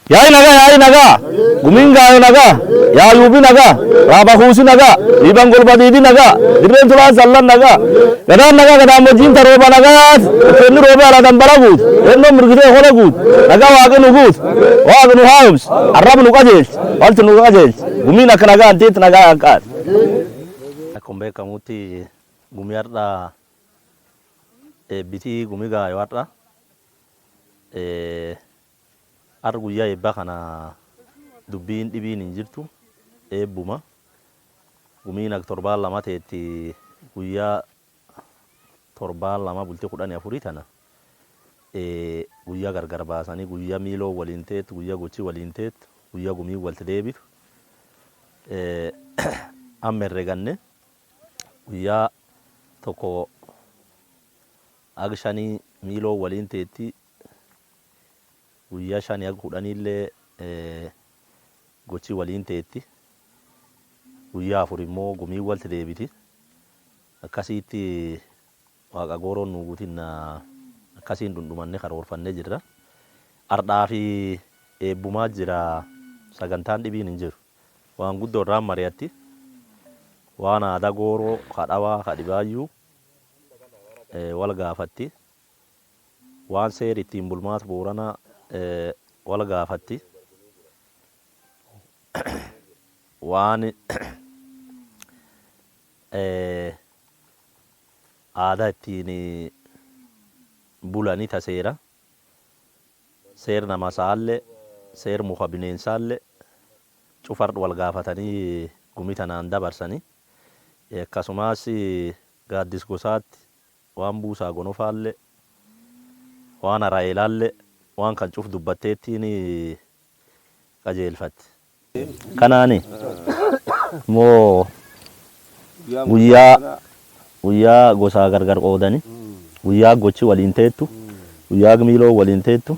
Yaa'ii nagaa, yaa'ii nagaa, gumiin gaayo nagaa, yaayuubi nagaa, raaba kuusi nagaa, liiban golba diidi nagaa, dirreen tulaan sallan nagaa, gadaan nagaa, gadaamojjiin tarooba nagaat, uffeenni roobee ala dambala guut, rennoon mirgitee hola guut, nagaa waaqi nu guut, waaqi nu haayomsi, arrab nu qajeelchi, walti nu qajeelchi, gumiin akka nagaa hantiit nagaa hanqaat. Akkuma beekamutti gumii har'a eebbitii gumii gaayo har'a. Har'a guyyaa eebbaa kana dubbiin dhibiin hin jirtu, eebbuma. Gumiin ag torbaan lama teetti, guyyaa torbaan lama bultii 14 tana guyyaa gargar baasanii, guyyaa miiloo waliin teettu, guyyaa gochii waliin teettu, guyyaa gumiin walitti deebitu amma herreganne guyyaa tokko ag shanii miiloo waliin teetti, guyyaa shani ag kudhaniillee gochi waliin teetti, guyyaa afur immoo gumiin walitti deebiti. Akkasiitti waaqa gooroon nuu guutinna, akkasiin dhundhumanne karoorfanne jirra. Ardhaa fi eebbumaa jira, sagantaan dhibiin hin jiru. Waan guddoo irraan mari'atti, waan aadaa gooroo ka dhawaa ka dhibaayyuu wal gaafatti. Waan seeri ittiin bulmaata Booranaa wal gaafatti. Waan aadaa ittiin bulani ta seera. Seer nama saallee, seer muka bineensaallee cufa wal gaafatanii gumi tanaan dabarsani. Akkasumas gaaddis gosaatti waan buusaa gonofaallee, waan haraelaallee, waan kan cuf dubbatteettiin qajeelfatti. Kanaani moo guyyaa guyyaa gosaa gargar qoodani, guyyaa gochi waliin teettu, guyyaa miiloo waliin teettu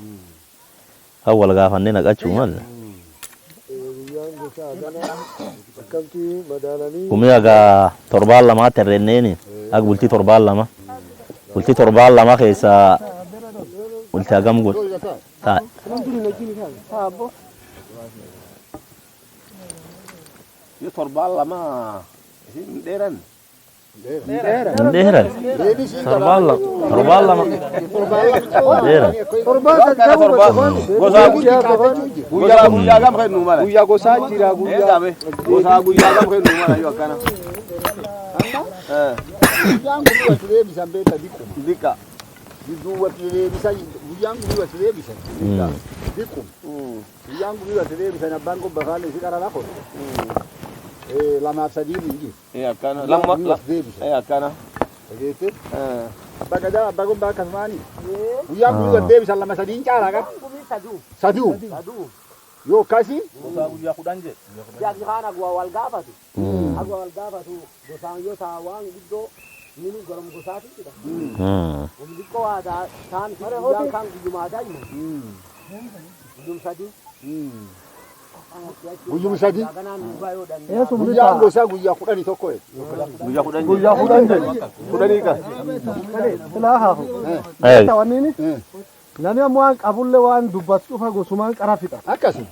kan wal gaafannee naqachuu malle. Guyyaan gosa gana akkamti madaalanii? Gumii haga torbaan lamaatti herrenneeni, haga bultii torbaan lama. Bultii torbaan lama keessa bultii hagam godhu taa'e. Yoo torbaan lama isin hin dheeran. Hin dheeran. Torbaan lama. Torbaan lama. Hin dheeran. Gosaa guyyaa guyyaa gam kennu mala. Guyyaa gosaa jira guyyaa. Gosaa guyyaa gam kennu mala yoo akkana. Guyyaan gumii walitti deebisan beekta diqquma. Diqqa. Gidduu walitti deebisan, guyyaan gumii walitti deebisan diqquma. Guyyaan gumii walitti deebisan abbaan gobba faalee si qara lafo. Lamaaf sadii hin jiru. Akkana. Guyyaan gumii walitti deebisan. Akkana. Dhageette? Abbaa gadaa, abbaa gobbaa akkasumaani. Guyyaan gumii walitti deebisan lama sadiin caalaa qaba. Saduu. Yoo akkasii Gosaa guyyaa 10 jedhe. Jaarsi kaan agwa wal gaafatu. Agwa wal gaafatu gosaan yoo taa waan guddoo nini gorom gosaati jedha. Wam xiqqoo aadaa taan guyyaan kaan guyyuma aadaa himan. Guyyum sadii. Guyyuma sadii. Ganaan duubaa yoo dhandhaa. Guyyaan gosaa guyyaa 11 jedhe. Guyyaa 10 Guyyaa 10 jedhe. Kudhanii kan. Silaa haafu. Wanni namni ammoo waan qabullee waan dubbatu cufa gosumaan qara fixa. Akkasi.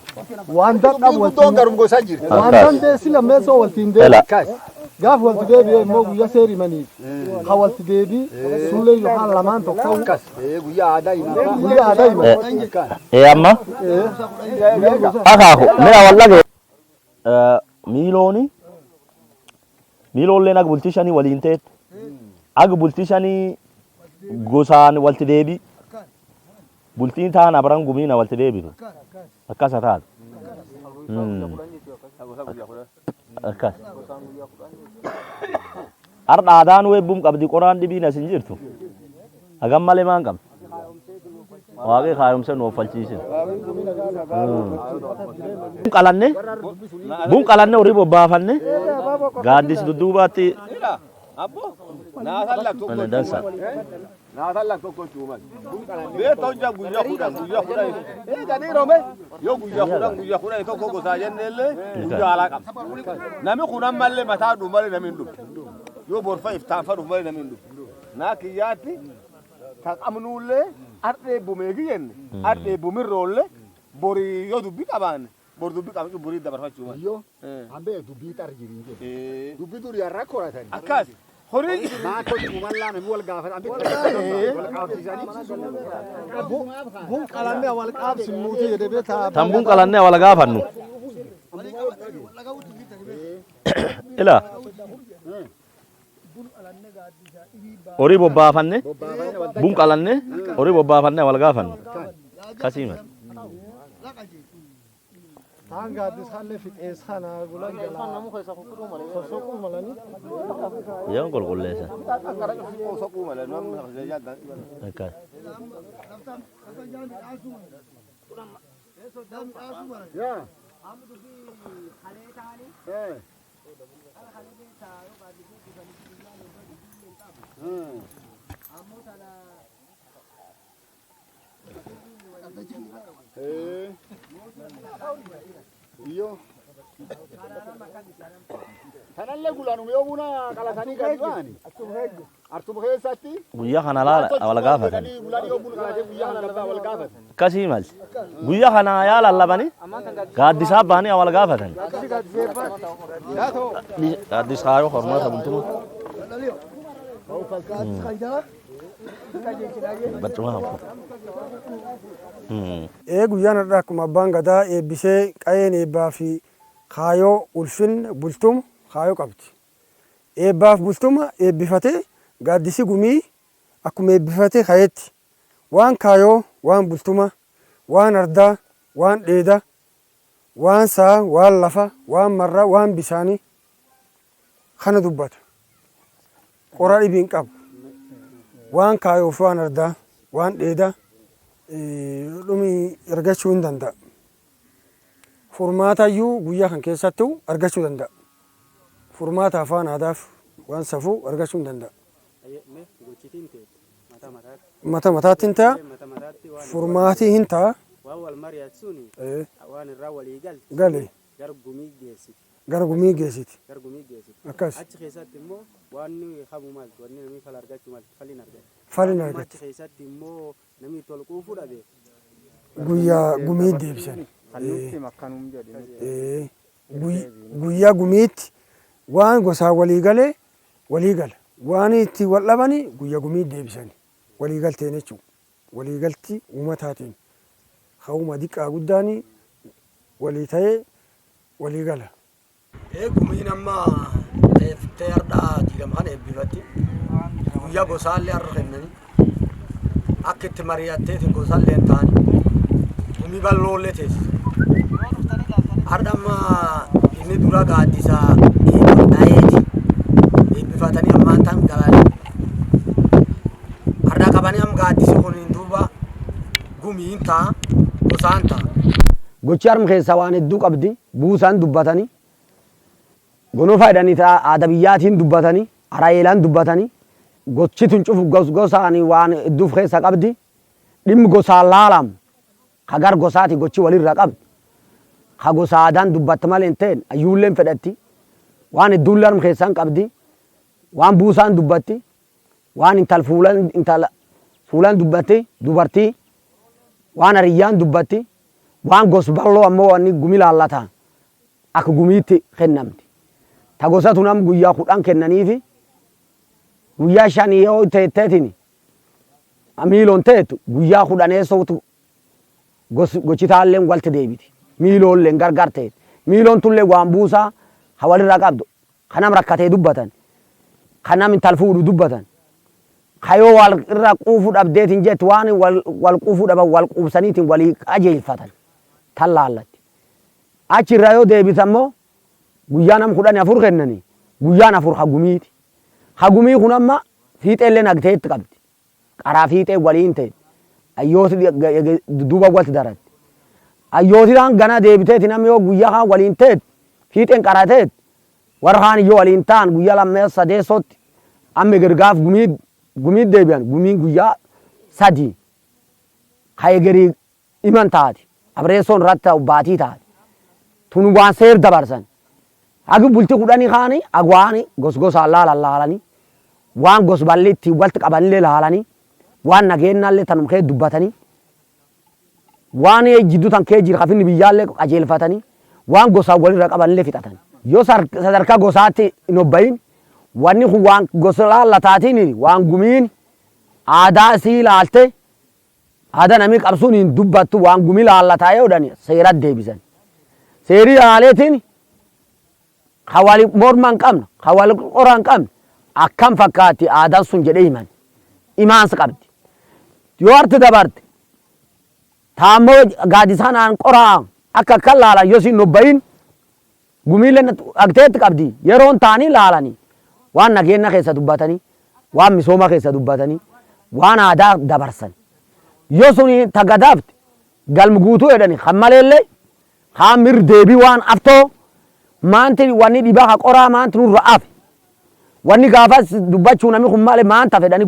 Waan dadhabu Guddoon walitti garum gosaa jirti. waan Akkas. dandeessi lammeessoo waltiin deebi. Ela. Akkas. Gaaf walti deebi'ee immoo guyyaa seerimaniif ka walti deebii sullee yookaan lamaan tokko ta'uu Akkas. Guyyaa aadaa himaa. Guyyaa aadaa himan. Amma Guyyaa gosaa. Akaaku mi'a wal dhagee. Miilooni miiloolleen aga bultii shanii waliin teettu. Aga bultii shanii gosaan walti deebii. Bultiin taan abran gumiina walti deebitu. Akkasa taatu. Akkas. Har'a aadaan weebbum qabdi, qoraan dhibiin as hin jirtu. Hagam malee maan qabdi? Waaqni kaayomse nu offalchiisin. Qalanne bun qalanne horii bobbaafanne gaaddis dudduubaatti. Abbo. Naasan lak tokko. Ana dansa. Naasan lak tokko cuuman. Beekta hojja guyyaa 10 guyyaa 10. Gadi roome yoo guyyaa 10 guyyaa 11 gosaa jenneellee guyyaa alaa qabna. Nami kun ammallee mataa dhufu malee namni hin dhufu. Yoo borfa iftaan fa dhufu malee namni hin dhufu. Naa kiyyaatti ta qabnuullee ardhee bumeegi jenne ardhee bumirroollee. Bori yoo dubbii qabaanne bor dubbii qabnu borii dabarfachuu mala. Iyyoo hambee dubbii xar jirin jedhe. Dubbii durii har'a koratani. Akkas horii Maakko dhugumallaa namni wal gaafata. Wal qaabsiisanii. Bun qalannee wal qaabsinuuti jedhe beektaa. Tan bun qalannee wal gaafannu. Ila horii bobbaafanne bun qalanne horii bobbaafanne wal gaafannu. Kasii mala. Taan gaaddis hallee fixees kana gulan jalaa sossoquu malanii. Yoon qulqulleessa. Akkana soquu mala namni Akkas. Yaa. Eh. Eh. Iyyoo. Kanallee gulaanuma yoo buna qalatanii gadi ba'ani. Artuma keessatti. Guyyaa kana laala wal gaafatan. Gulaan yoo buna qalatee guyyaa kana lafa wal gaafatan. Akkasii malti. Guyyaa kana yaa lallabani gaaddisaa ba'anii wal gaafatan. Gaaddisaa yoo hormaata bultuma. Barcuma hafu. Ee guyyaan har'aa akkuma abbaan gadaa eebbisee qa'een eebbaa fi kaayoo ulfinna bultuma kaayoo qabdi. Eebbaaf bultuma eebbifatee gaaddisi gumii akkuma eebbifatee ka'etti waan kaayoo, waan bultuma, waan ardaa, waan dheeda, waan sa'a, waan lafa, waan marraa, waan bisaanii kana dubbata. Qora dhibii hin qabu. Waan kaayoo fi waan ardaa, waan dheeda dhumi argachuu hin danda'a. Furmaatayyuu guyyaa kan keessattuu argachuu danda'a. Furmaata afaan aadaaf waan safuu argachuu hin danda'a. Mata mataatti hin ta'a. Furmaatii hin ta'a. Waan wal mari'atsuun waan irraa walii galte Gale gara gumii geessiti. Gara gumii geessiti. Gara gumii geessiti. Akkas. Achi keessatti immoo waan nuyi hamu maltu, wanni namni fala argachuu maltu, falin argatti. Falin Amma argatti. Achi keessatti immoo namni itti wal quufuu dhabe. Guyyaa gumii deebisan. Kan nutti makkanum jedhu. Guyyaa gumiitti waan gosaan walii galee walii gala. Waan itti wal dhabani guyyaa gumii deebisani. Walii galteen jechuudha. Walii galti uummataatiin. Hawuma diqqaa guddaan walii ta'ee walii gala. Gumiin amma teeftee har'aa diidama kana eebbifatti. Guyyaa gosaallee har'a kennanii akka itti mari'atteetiin gosaallee hin taane gumii bal'oollee teessisa. Har'a amma inni dura gaaddisa dhayeeti eebbifatanii ammaan tan galanii. Har'a qabanii amma gaaddisi kun duuba gumiin ta'a gosaan ta'a. Gochi harma keessaa waan hedduu qabdi. Buusaan dubbatanii. Gonofaa jedhanii aadaa biyyaatiin dubbatanii. Arayeelaan dubbatanii. Gochi tun cufu gosaan waan hedduuf keessa qabdi. Dhimmi gosaan laalamu. Ka gar gosaati gochi walirra qabdi. Ka gosa aadaan dubbatte malee hin ta'in ayyuulleen fedhatti. Waan hedduullee harma keessaan qabdi. Waan buusaan dubbatti. Waan intal fuulan intal fuulan dubbatti dubartii. Waan hariyyaan dubbatti. Waan gos bal'oo ammoo wanni gumi laallata akka gumiitti kennamti. Ta gosa tun am guyyaa 10 kennaniifi guyyaa 5 yoo teetteetiin miiloon teettu guyyaa kudhaneessootu gochitaalleen walti deebiti. Miiloolleen gargar teet. Miiloon tullee waan buusaa ha walirraa qabdu. Kanam rakkatee dubbatan. Kanam intal fuudhu dubbatan. Kayoo wal irraa quufuu dhabdeetiin jettu waan wal quufuu dhaban wal quubsaniitiin walii qajeelfatan. Tan laallatti. Achirraa yoo deebisan immoo guyyaa nam 14 kennanii guyyaan 4 hagumiiti. Hagumii kun amma fiixeellee nagteetti qabdi. Qaraa fiixee waliin ta'e. Ayyooti duuba walti daratti. Ayyooti taan gana deebiteeti namni yoo guyyaa kaan waliin ta'e fiixeen qaraa ta'e warra kaan iyyoo waliin ta'an guyyaa lammeessa sadeessootti amma gargaaf gumii deebi'an gumiin guyyaa 3 ka egerii himan taati. Abreessoon irratti ta'u baatii taati. Tun waan seer dabarsan. Hagi bulti 10 kaani agwaani gosgosaan laalan laalanii waan gosballi ittiin walti qabanillee laalanii waan nageennaallee tanum kee dubbatanii Waan jidduu tan kee jiru hafinni biyyaallee qajeelfatanii waan gosaan walirra qabanillee fixatan. Yoo sadarkaa gosaatti hin obbayin, wanni kun waan gosa laallataatiin, waan gumiin aadaa isii ilaalte, aadaa namni qabsuun hin dubbattu, waan gumii laallataa yoo jedhan seeratti deebisan. Seerii ilaaleetiin ka wali morma hin qabne, ka wali qora hin qabne, akkam fakkaatti aadaan sun jedhee himan. Imaansa qabdi. Yoo harti dabarte taammoo gaaddisa kanaan qoraa akka akkan laalan yoo siin hobbayin, gumiileen dhagteetti qabdi. Yeroon ta'anii laalanii waan nageenya keessa dubbatanii, waan misooma keessa dubbatanii, waan aadaa dabarsan. Yoo sun tagadaafte galmi guutuu jedhani kan maleellee haan mir deebii waan aftoo maanti wanni dhibaa ka qoraa maanti nurra hafe. Wanni gaafas dubbachuu namni kun malee maanta fedhani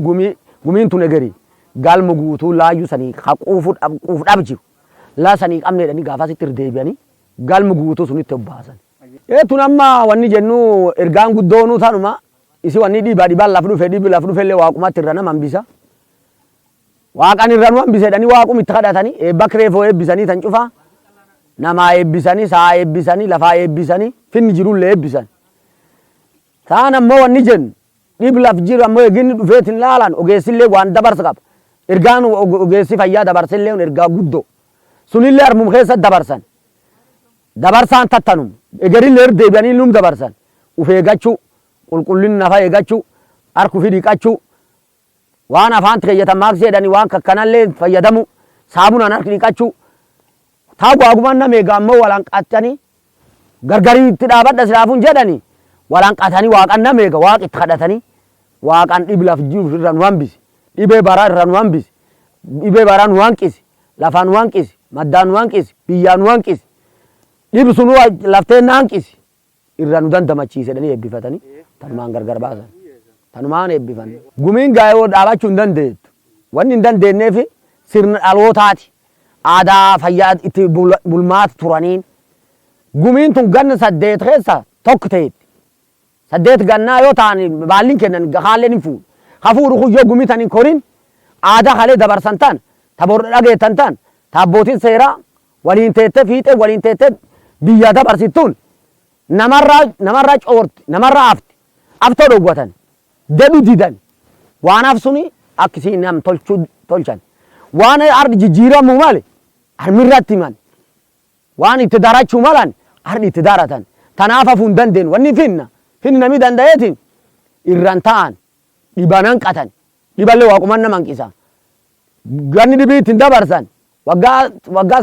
gumiin tun egeri galma guutuu laayyuu sanii ka quufu quuf dhab jiru laa sanii qabne jedhanii gaafas itti deebi'anii galma guutuu sunitti obbaasan. Tun amma wanni jennu ergaan guddoonuu tanuma isi wanni dhibaa dhibaan laf dhufe, dhibi laf dhufe illee waaqumatti irra nama hambisa. Waaqan irra nu hambise jedhanii waaqum itti kadhatanii eebba kireefoo eebbisanii tan cufaa namaa eebbisanii, sa'a eebbisanii, lafaa eebbisanii, finni jirullee eebbisan. Taan ammoo wanni jennu dhib laf jiru ammoo eeginni dhufeetiin laalan ogeessillee waan dabarsa qaba. Ergaan ogeessi fayyaa dabarsillee ergaa guddoo. Sunillee harmum keessa dabarsan. Dabarsaan tattanum. Egerillee irra deebi'anii num dabarsan. Uf eeggachuu, qulqullina nafa eeggachuu, harka ofii dhiqachuu, waan afaan keeyyatan maaksii jedhanii waan kakkanallee fayyadamu, saabunaan harka dhiqachuu. Taa waagumaan nama eegaa ammoo walaan qaxxanii gargarii itti dhaabadha silaafuun jedhanii walaan qatanii waaqan nama eega waaqa itti kadhatanii waaqan dhib laf jiru irra nu hambisi, dhibee baraa irra nu hambisi, dhibee baraa nu hanqisi, lafaa nu hanqisi, maddaa nu hanqisi, biyyaa nu hanqisi, dhib sunu laftee na hanqisi, irra nu dandamachiise jedhanii eebbifatanii tanumaan gargar baasan. Tanumaan eebbifan. Gumiin gaa'ee dhaabachuu hin dandeettu. Wanni hin dandeenyeef sirna dhalootaati. Aadaa fayyaa itti bulmaata turaniin. Gumiin tun ganna 8 keessa tokko ta'etti. 8 gannaa yoo ta'an baalliin kennan haalleen hin fuudhu. Ha fuudhu kun yoo gumii tan hin korin, aadaa halee dabarsan tan, ta bor dhageettan tan, ta abbootiin seeraa waliin teettee fiixee waliin teettee biyya dabarsittuun namarraa coorti, namarraa hafti, haftoo dhowwatan, dedhu didan, waan hafsuni akkisii nam tolchuu tolchan. Waan ardi jijjiiramuu male harmirratti himan. Waan itti darachuu malan ardi itti daratan. Tanaaf hafuu hin dandeenyu. Wanni finna namni danda'eetiin irraan ta'an dhiban hanqatan. Dhiballee waaquman nama hanqisa. Ganni dhibii ittiin dabarsan waggaa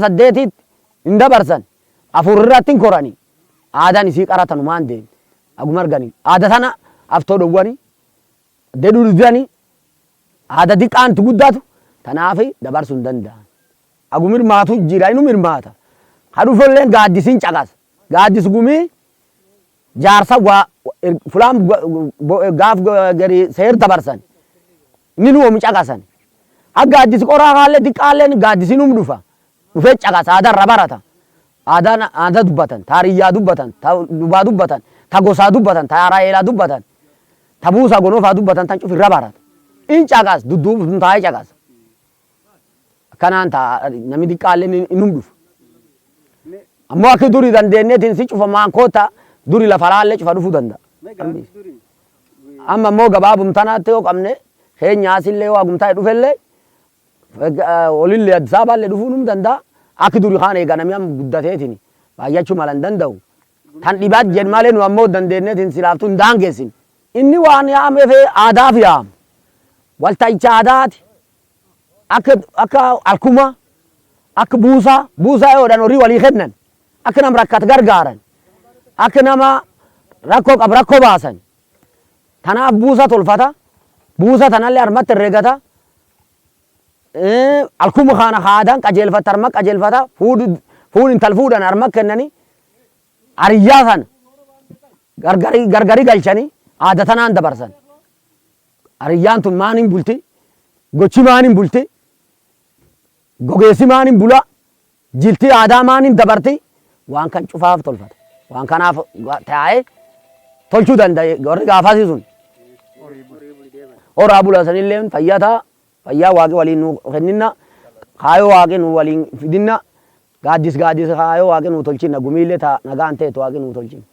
8tti hin dabarsan, 4 irratti hin korani. Aadaan isii qaratanumaan deemti. Aguma arganii aada tana haftoo dhowwanii dedhuu didanii aada diqqaantu guddatu tanaaf dabarsuu hin danda'an. Aguma hirmaatu jira, inum hirmaata. Ha dhufolleen gaaddisiin caqasa. Gaaddis gumii jaarsa waa fulaan gaaf gari seer dabarsan inni nu oomi caqasan. Ha gaaddisi qoraa haallee diqqaalleen gaaddisiin um dhufa. Dhufee caqasa, aadaa irra barata. Aadaan aadaa dubbatan, taariyyaa dubbatan, ta lubaa dubbatan, ta gosaa dubbatan, ta raa'elaa dubbatan, ta buusaa gonofaa dubbatan tan cuf irra barata. In caqas dudduub taa'ee caqasa. Akkanaan ta'a namni diqqaalleen inum dhufa. Ammoo akki durii dandeenyeetiin si cufa maankoota duri lafa laallee cufa dhufuu danda'a. Amma immoo gabaabum tanaatti yoo qabne keenyaasillee yoo hagumtaa dhufellee olillee Addis Ababaallee dhufuu num danda'a. Akki duri kaan eega namni amma guddateetiin baay'achuu mala hin danda'u. Tan dhibaat jedhu malee nu ammoo dandeenyeetiin silaaftuu hin daangessin. Inni waan yaameef aadaaf yaama. Walta'icha aadaati. Akka alkuma, akka buusaa, buusaa yoo jedhan horii walii kennan, akka nama rakkate gargaaran, akka nama rakkoo qabu rakkoo baasan. Tanaaf buusaa tolfata. Buusaa tanallee harmatti herregata. Alkuma kana aadaan qajeelfata, harma qajeelfata. Fuudh intal fuudhan harma kennanii hariyyaa sana gargari galchanii aada tanaan dabarsan. Hariyyaan tun maan hin bulti? Gochi maan hin bulti? Gogeessi maan hin bula? Jilti aadaa maan hin dabarti? Waan kan cufaaf tolfata. Waan kanaaf taa'ee tolchuu danda'e warri gaafasii sun. Horaa bula sanillee fayyaa ta'a. Fayyaa waaqi waliin nu kenninna. Kaayoo waaqi nu waliin fidinna. Gaaddis gaaddis kaayoo waaqi nu tolchinna. Gumiillee ta nagaan teetu waaqi nu tolchinna.